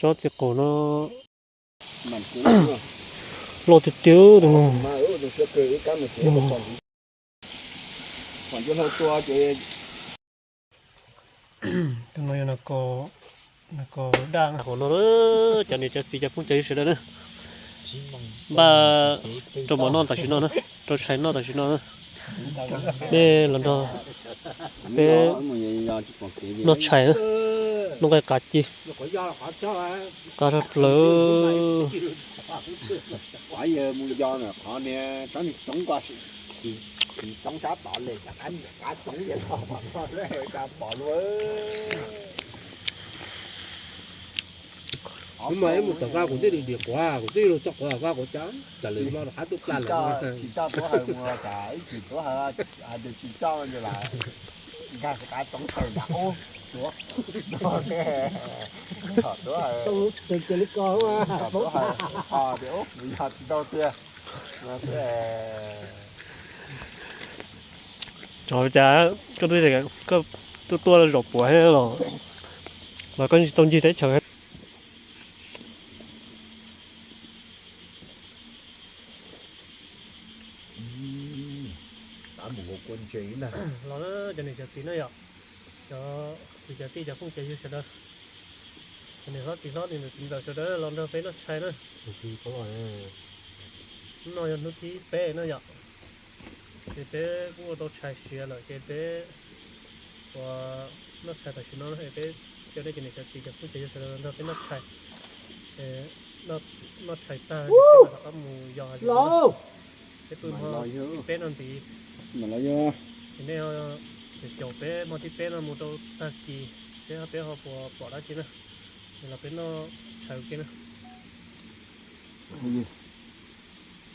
Tsob txiv qaum no loj tiag tiag tus no. Tus no yog nas kos daj hauv no. Cov niam cov txiv cov phooj cov ywg sawv daws na, npaj rau mov noj tam sim no na, rau tshais noj tam sim no na. Nej los nrog peb noj tshais na, noj nqaij qav ci. Qab tshaj plaws. Mus tom vaj kuv twb dim quav, kuv twb los txog quav vaj kuv cas cas lawm no rov qab tuaj plaj lawm. Tsis coj Tub Hawm mus los cas, ib tsis Tub Hawm hais tias tsis coj los nkag qab txoov thaws nram ub. Tub Hawm ho tias ub, yog tsis tau tiag. Cov cas, koj twb tias koj tuaj tuaj zaum puav thiab los, los koj tsis tau ncig teb chaws. Los na cov niam cov txiv na yom, cov kwv cov tij cov phooj cov ywg sawv daws, cov niam hlob txiv hlob niam ntxawm txiv ntxawm sawv daws los nrog peb noj tshais na. Hnub no yog hnub thib peb na yom, ces peb kuj ua tau tshais siav lawm ces peb ua noj tshais tam sim no es peb cov nej cov niam cov txiv cov phooj cov ywg sawv daws los nrog peb noj tshais. Noj tshais tag ces peb mam rov qab mus yos hav zoov. Peb pw hmo thib peb no ntxiv. Ces nej caum peb hmo thib peb no mus rau tag kis, peb peb ho puas pom dab tsi na. Ces los peb noj tshais ua ke na.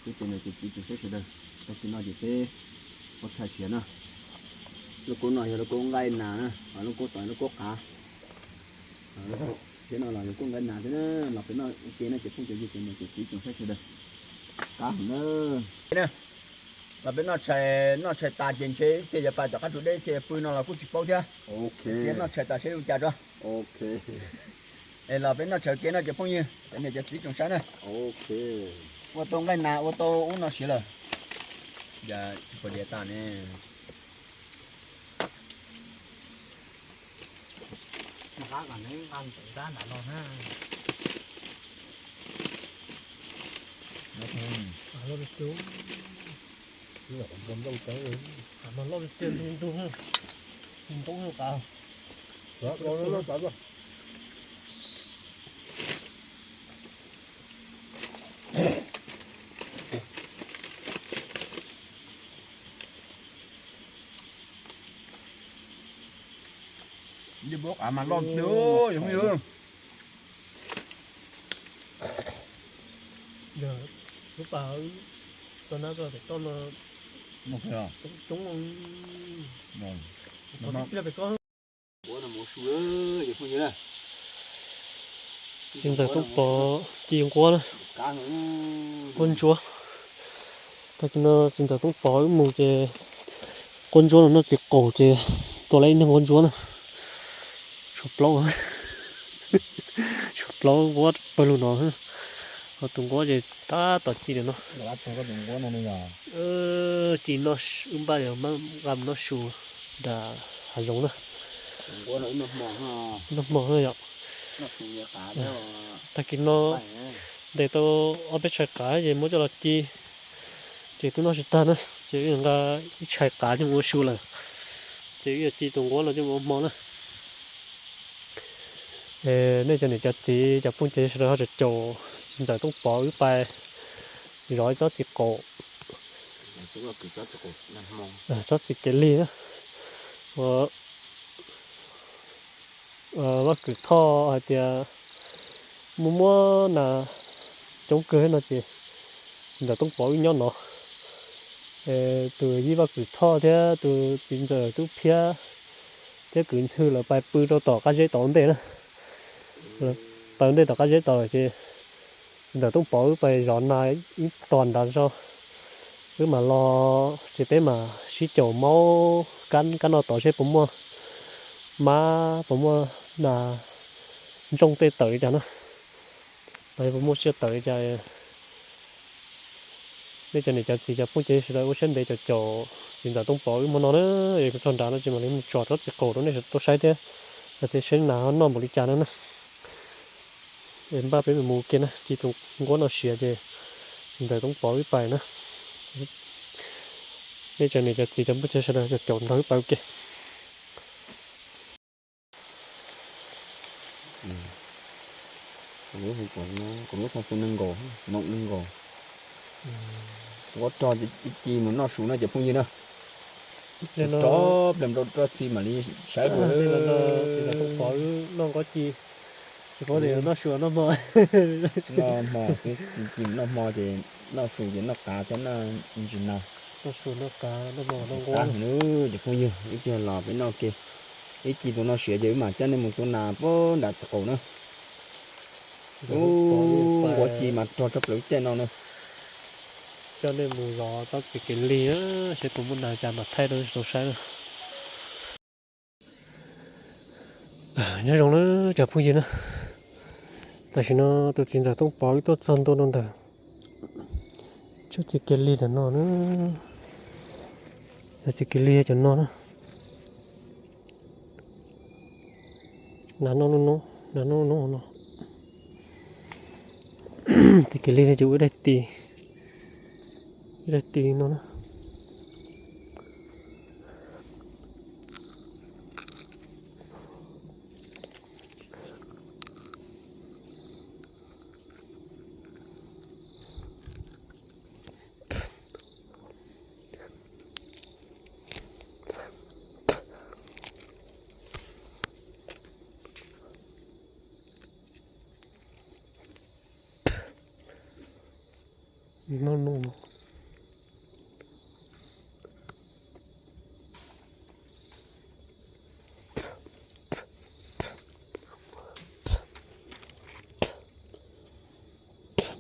Peb cov niam cov txiv tsoom saib sawv daws, tag kis no ces peb ua tshais siav na. Lub kub no yog lub kub nqaij nas na, lub kub tod lub kub qav. Thiab no los yog kub nqaij nas thiab na, los peb noj ua ke na cov phooj cov ywg cov niam cov txiv tsoom saib sawv daws. Qab heev na. Los peb noj tshais, noj tshais tas ces ntshe ib txhia yuav pais tom qab tsuas deb, ib txhia yuav pw no los kuj tsis paub thiab. Noj tshais tas seb li cas tso. Es los peb noj tshais ua ke no cov phooj ywg cov niam cov txiv tsoom saib na. Ua tau nqaij nas ua tau ub no siav lawm. Yog tsis pom diav tas ne. Yog lub pas tau nab tau pem toj no coob, coob pem ko. Txiv ntxawm Tooj Pov ci nquab na, nquab ntsuab. Tag kis no txiv ntxawm Tooj Pov wb mus ces nquab ntsuab los noj txiv qaum ces tua lawm ib niag nquab ntsuab na. Tshuav plaub, tshuav plaub nquab pawg lug no. Ho tus nquab ces tab tom ci ntawm no. Ci no wb npaj yog nqa mus noj su nram hav zoov na. Noj hmo na yom. Tag kis no ntes tau ob peb tshais qav ces muab coj los ci, ces twb noj tsis tag na, ces wb nqa ib tshais qav coj mus ua su lawm, ces wb yuav ci tus nquab no coj mus ua hmo na. Nej cov niam cov txiv cov phooj cov ywg sawv daws ho tseem caum txiv ntxawm Tooj Pov wb pais zov ib tsob txiv qaum, tsob txiv kev lig na. Ua Vaj Kwm Thoj hais tias muaj muab nas coob kawg no ces txiv ntxawm Tooj Pov wb nyob no. Tus yij Vaj Kwm Thoj thiab tus txiv ntxawm Tub Phiab thiab kwv Ntxhw lawv pais pw rau tom qab zeb tod ua ntej na. Pais ua ntej tom qab zeb tod lawm ces txiv ntxawm Tooj Pov wb pais zov nas ib tog nrad zog, wb mam los tsev peb mam sib caum maub kab kab no tod seb puas muaj mab puas muaj nas ntsooj tej tawm li cas na. Los puas muaj siab tawm li cas? Nej cov niam cov txiv cov phooj ywg sawv daws ua siab ntev caum caum txiv ntxawm Tooj Pov wb hmo no na, es kuv txog nrad no ces mam li mus tsom tsob txiv qaum rau nej tau saib thiab, hais tias seb nas noj npaum li cas no na. Es npaj peb mus mus ke na, ci tus nquab no siav ces txiv ntxawm Tooj Pov wb pais na. Nej cov niam cov txiv cov phooj ywg sawv daws caum caum nrog wb pais ua ke. Kuv lub xov xwm nees nkaum, nees nkaum. Kuv rog ib ci mus noj su no cov phooj ywg na. Rog plees rau roj txhij mam li saib dua. Noj nqob ci, tsis paub tias noj su noj hmo. Noj hmo xwb, ci mus noj hmo ces noj su ces noj qav thiab noj ntsis nas. Noj su noj qav noj hmo noj nqob. Cov phooj ywg, ib pliag los peb noj ke. Ib ci tus no siav ces wb mam coj nej mus tua nas puag nram txiv qaum na. Ub, nquab ci mas rog tshaj plaws lub caij no na. Coj nej mus zov tsob txiv kev lig na, seb puas muaj nas cas mam thaij rau nej tau saib na. Nyob zoo na cov phooj ywg na, tam sim no tus txiv ntxawm Tooj Pov wb tuaj txog ntua rau ntawm tsob txiv kev lig ntawm no na, txiv kev lig cov no na. Nas noj lub noob, nas noj lub noob no. Txiv kev lig no ces ua ib daig ti, ib daig ti no na. Noj noj no.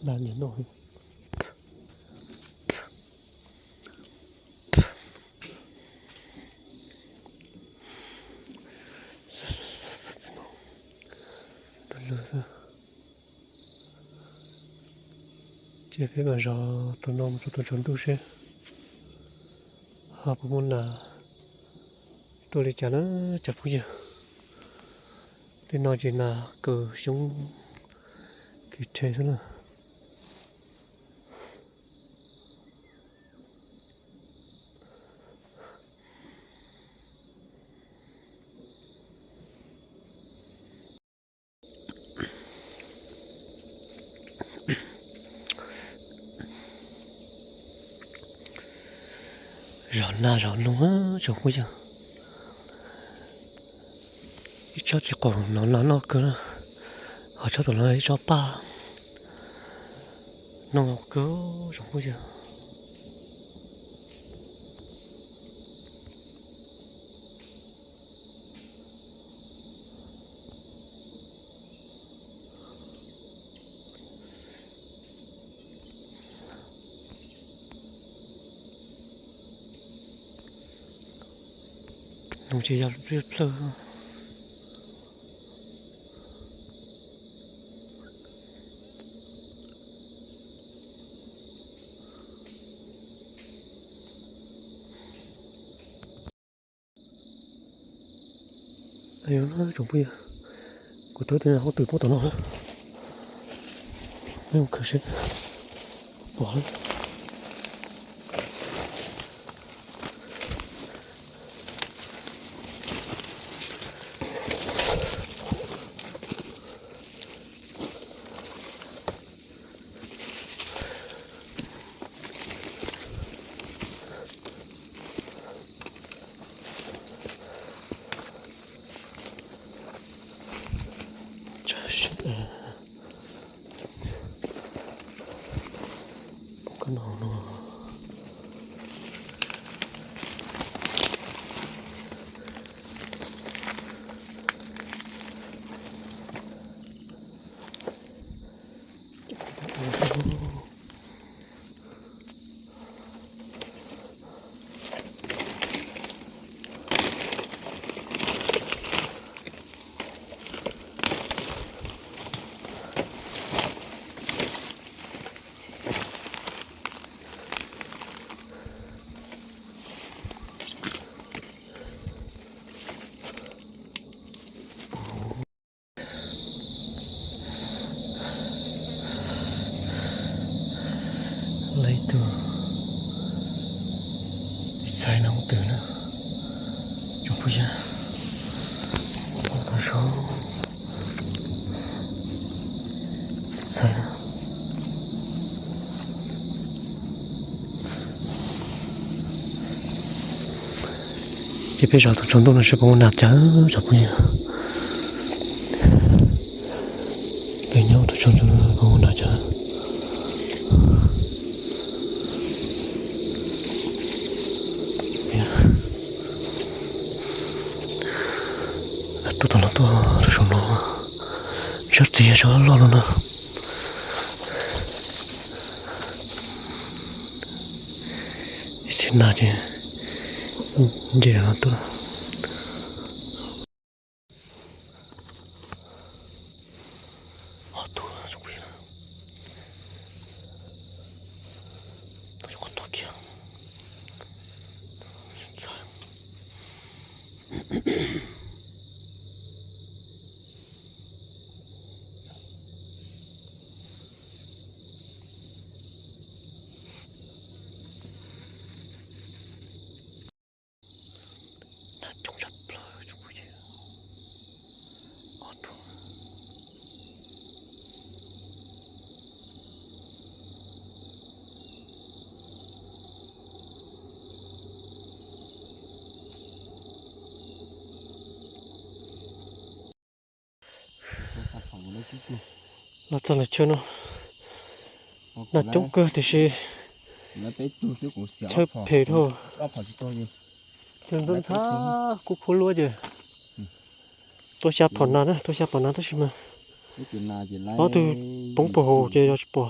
Dab nyiam noj. Ces peb mam zov tus no mus rau tus tsaus ntuj seb ho puas muaj nas tuaj li cas na cov phooj ywg. Tej no ces nas kaw xyoob kev rhe xwb na. Zov nas zov noog tsoom phooj ywg. Ib tsob txiv qaum no nas noj kawg na, ho tsob tom no ib tsob paj noj kawg tsoom phooj ywg. Noog tsis yog pliag plawg. Tsoom phooj ywg, kuv twb tias hauj twm poob tom no na. Peb mus khaws seb pom. Ces peb zov tus tsov ntuj no seb puas muaj nas cawv tsoom phooj ywg. Peb nyob tus tsov ntuj no puas muaj nas cawv. Tuaj tom no tuaj rau saum no, sab txiv sab loj no na. Ib txhia nas ces nce no tuaj. Qhov tub, qhov tub kiag. Nas coob tshaj plaws tsoom phooj ywg. Ob tug. Los txog lawm chaw no, nas coob kawg tiam sis chaw phem dhau, chaw ntxhab ntxhab kub khuab luab ces tua xya phom nas na, tua xya phom nas tab sis mas ob tug poob puag hauv ces yog tsis pom.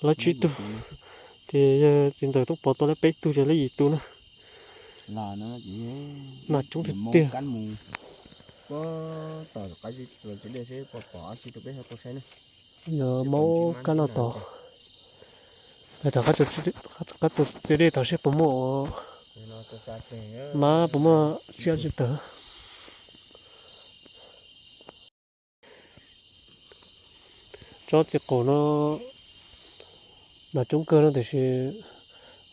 Lawv tsib tug, ces yog txiv ntxawm Tooj Pov tua lawv peb tug ces lawv yim tug na. Nas coob tiag tiag. Yog maub kab no tod, tom qab tus txiv dej tod seb puas muaj, mas puas muaj tsiaj tsis tawg. Tsob txiv qaum no nas coob kawg no tiam sis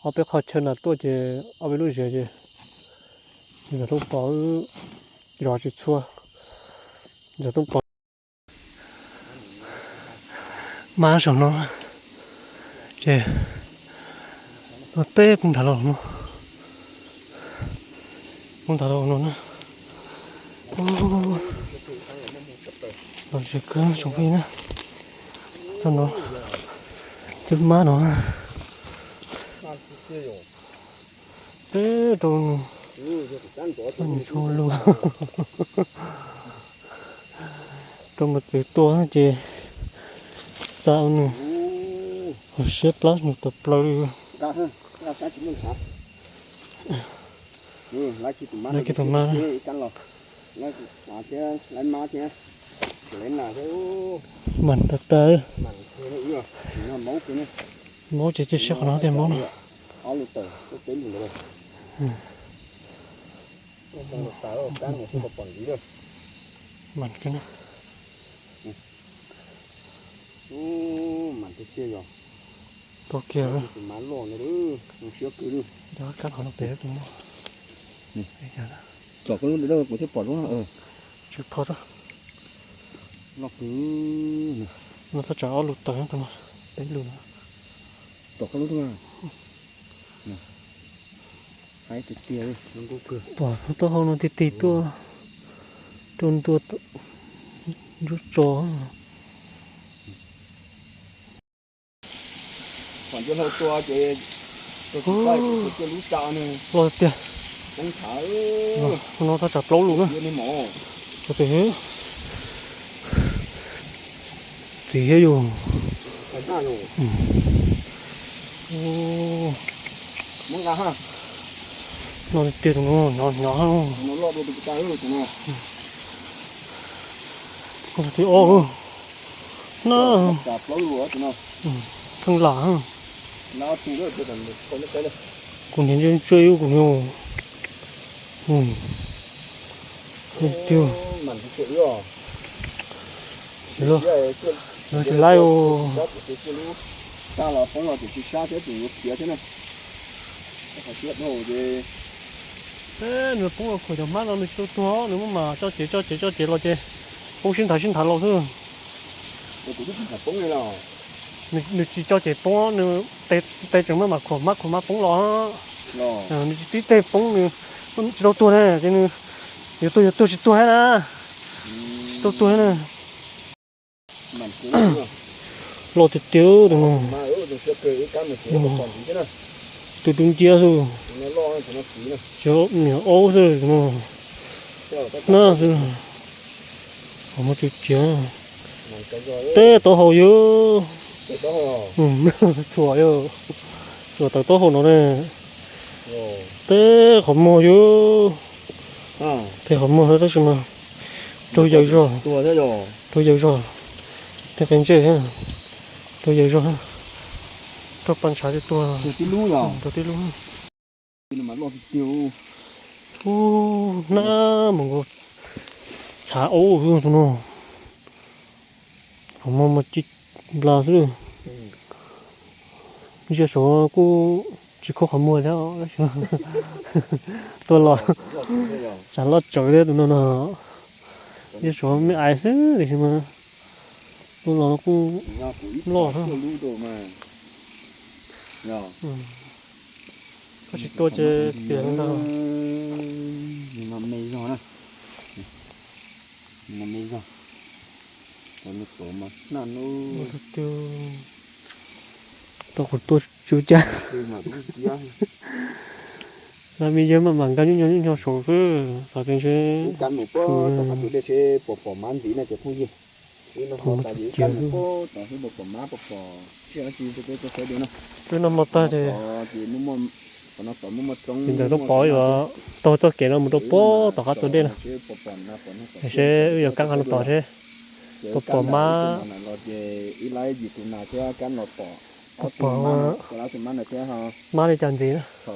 ob peb qho chaw nas tuaj ces ob peb lub ziav ces ntxawm Tooj Pov zov tsis txhua, ntxawm Tooj Pov. Mas saum no ces tuaj teb kuv ntham los no, kuv ntham los no na. Los tsis kawg tsoom phooj ywg na, txog no cwb mab no. Teb rau nws txhua lug rau mus txwv tua ces xa nws hauv siab plab nws tawm plaws li. Lawv kiag tus mab, mas tag tag, maub ces cia siab qhov no tiag maub no. Mas kawg na. Tau kiag, kab qhov no pem tus muaj. Tsom koj lub ntawd kuv thiaj pom lub, tsw pho rau. Loj kawg. No thaj tsam ob lus tawm tus no, peb lus no. Tsom koj lub, haib tiag tiag. Pom taub hau no tig tig tuaj rau ntua ntsuab tso. Loj tiag. No thaj tsam plaub lus na. Txiv thiab yus. No tiag tiag tus no nyob nyob. Tus ob na. Pheej lam. Kuv niam ntsia ntsia kuv niam. Tiag. Lawv tsis laib. Sab los poob los tsis sab thiab tsis yuav khiav thiab na. Qhov siab dhau ces Nws poob los khuam cov hmab no nws tsis tau tuag, nws muab mas coj cev coj cev coj cev los ces poob sib nthav sib nthav los xwb. Nws tsis coj cev poob, nws tes tseem muab mas khuam hmab khuam hmab poob los. Nws tib teg poob nws tsis tau tuag ne, ces nws yuav tuag yuav tuag tsis tuag thiab na. Tsis tau tuag thiab na. Loj tiag tiag tus no. Tus dub nciab xwb. Cov niag aub xwb tus no. Nab xwb. Qhov muag tsuj ciav. Teb taub hau yus. Txhuam yus. Txhuam tawm taub hau no ne. Teb qhov muag yus. Teb qhov muag tab sis mas raug yaws zog. Raug yaws zog. Tej qe ntsej thiab. Raug yaws zog. Raug pa ntshav tuag. Raug tib lub. Ub, nab mus nkaus txhav aub xwb tus no. Qhov muag mas ci nplas xwb. Ntsia saud kuj tsis khuv qhov muag thiab. Tuaj los tsav loj tsawv thiab tus no no. Ntsia saud me ais xwb tiam sis mas tuaj los kuj loj thiab. Koj tsis tuaj ces tias li ntag. Tau kuv tuaj tsw cab. Lawv me yawg maj mam nkag nyuj nyo nyuj nyo saud xwb, xav tias ntshe Wb noj hmo tag ces wb kab mus pom mab pom pom tsiaj dab tsi rau peb txoj saib dua na. Wb noj hmo tag ces txiv ntxawm Tooj Pov yuav taug txoj kev no mus rau puag tom qab tua dej na. Seb wb yuav kab nqa no tos seb puas pom mab, puas pom mab li cas ntxiv na. Txiv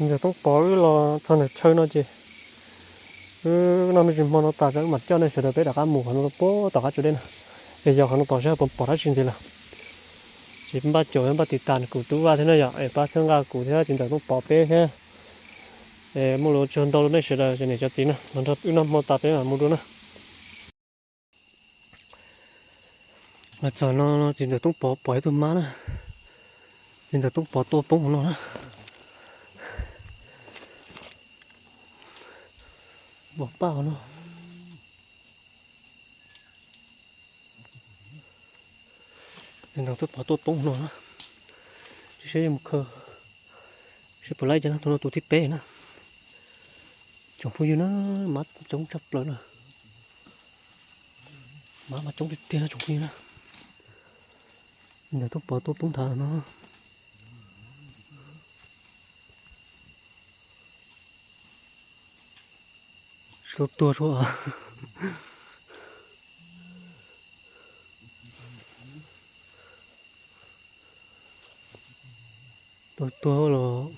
ntxawm Tooj Pov wb los txog ntawm chaw no ces wb noj me ntsis hmo no tas ces wb mam coj nej sawv daws peb rov qab mus qhov no rau puag tom qab tsuas dej na. Es yog qhov no tos seb puas pom dab tsi ntxiv lawm. Ces npaj caum npaj tiv tas kuv tub Vaj thiab na yom, es pab txhawb nqa kuv thiab txiv ntxawm Tooj Pov peb thiab. Es muaj lus ua tsaug ntau rau nej sawv daws cov niam cov txiv na, los nrog wb noj hmo tas peb mam mus dua na. Los txog no txiv ntxawm Tooj Pov pom ib tug mab na. Txiv ntxawm Tooj Pov tua poob hauv no na. Pom paj hauv no. Txiv ntxawm Tooj Pov tua poob hauv no na. Seb yuav mus khaws seb puas laib cas na, tus no tus thib peb na. Tsoom phooj ywg na, mab coob tshaj plaws na. Mab mas coob tiag tiag na tsoom phooj ywg na. Txiv ntxawm Tooj Pov tua poob nthav no. Tsis tau tuag tsuav. Tau tuag los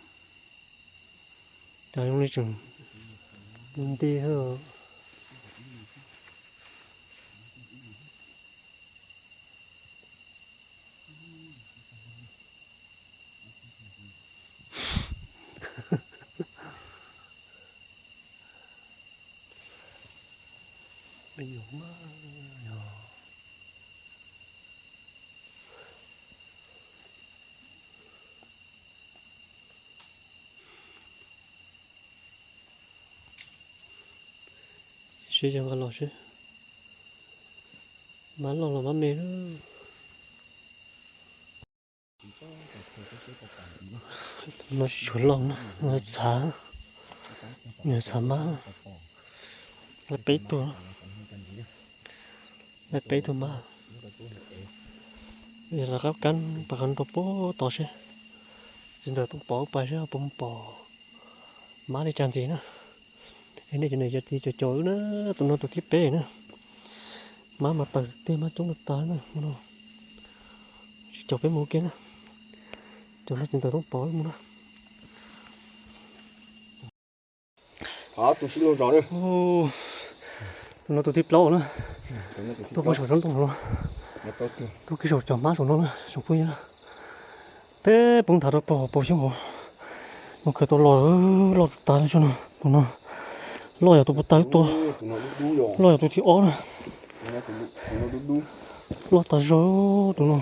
cas zoo li tseem nti nti thiab. Me nyuam mab yog seb yog nqa los seb mab loj los mab me. No tsis tshua loj na, no txhav, nws txhav mab, laib peb tug, laib peb tug mab. Lawv qab kab pas qhov rau puag tod seb, txiv ntxawm Tooj Pov pais seb puas pom mab li cas ntxiv na. Es nej cov niam cov txiv caum caum wb na, tus no tus thib peb na. Mab mas tawm tiag, mab coob tas na, mus no. Tsis caum peb mus ua ke na. Caum no txiv ntxawm Tooj Pov wb mus na. Tus no tus thib plaub na. Tuaj puag saum tsob ntoo no. Tuaj kiag saum cov hmab saum no na tsoom phooj ywg na. Peb poob nthav rau pem hauv paus xyoob hauv. Mus khaws tau los, loj tas tas no. Tus no loj yog tus puag ta wb tua, loj yog tus thib ob na. Loj tas zog tus no.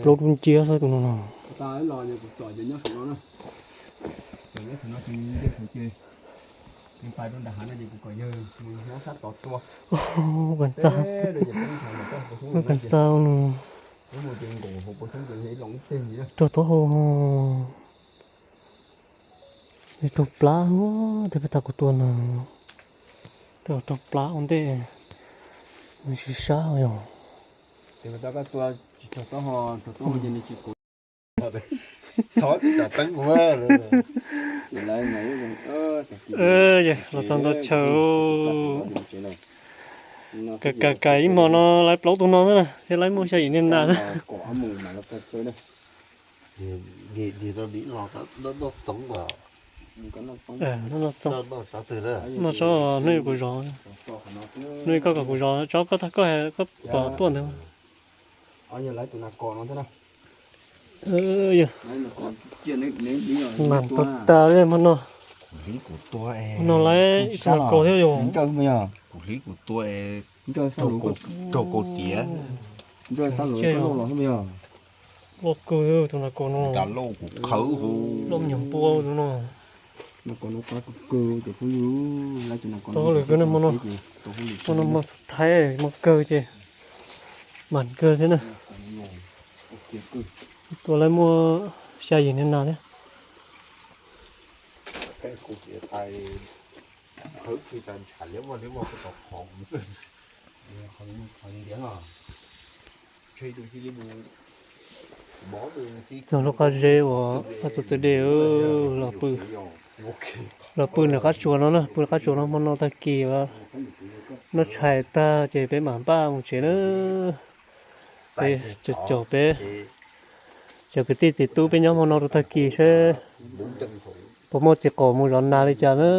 Plaub dub nciab xwb tus no no. Ua kas xav, ua kas xav no. Rog taub hau. Raug plab, tej peb tag kuv tua no, raug plab ua ntej, nws sib sab yog. Los txog ntau chaw, kas kas ib hmo no lawv plaub tug no xwb na, thiab lawv muaj xya yim niag nas xwb. Noj tsob, hnub kuv zov, hnub koj kom kuv zov tsob koj tag koj, koj pom tuaj ntawd. Mas tau tas li hmo no. Hmo no lawv ib tug nas kos thiab yog. Kuv hliv kuv tua es raug kaus tiav. Loj kawg tus nas kos no. Loj me nyuam npua tus no. Tau hauj lwm kawg na hmo no. Hmo no hmo thaib hmo kawg ces mam kawg thiab na. Tua lawv muaj xya yim niag nas thiab. Txog lub qab zeb uas tus twg de los pw, los pw nram qab tsuas no na, pw qab tsuas no hmo no tag kis noj tshais tag ces peb mam npaj mus tsev na. Peb caum caum peb cov kwv tij txiv tub peb nyob hmo no rau tag kis seb puas muaj txiv qaum mus zov nas li cas na.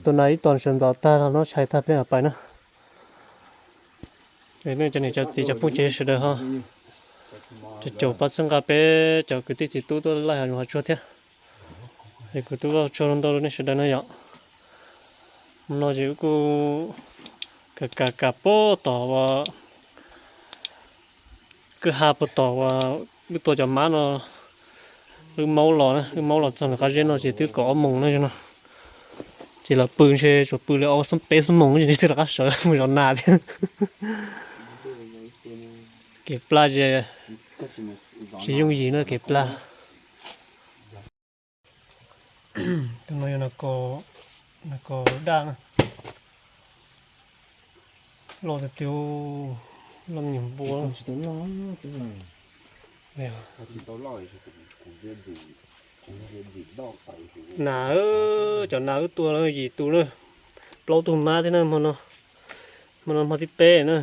Tua nas ib tog sawv ntxov tag los noj tshais tag peb mam pais na. Cov niam cov txiv cov phooj cov ywg sawv daws ho caum caum pab txhawb nqa peb cov kwv tij txiv tub tuaj laij hav zoov hav tsuag thiab. Es kuv tub vaj tsuag ntau rau nej sawv daws no yom. Hmo no ces wb kuj kam kam kam puag tom uas kwj ha puag tom uas wb tua cov mab no, wb maub los na, wb maub los txog nram qab zeb no ces twb kaum ob moos na no. Ces los pw ntshe tsuas pw li ob peb xuab moos ces twb rov qab sawv mus zov nas thiab. Kev plaj ces tsis yooj yim na kev plaj. Tus no yog nas kos daj na. Loj tiag tiag, loj me nyuam npua. Nas, cov nas wb tua yim tus na, plaub tug mab thiab na, hmo no hmo thib peb na.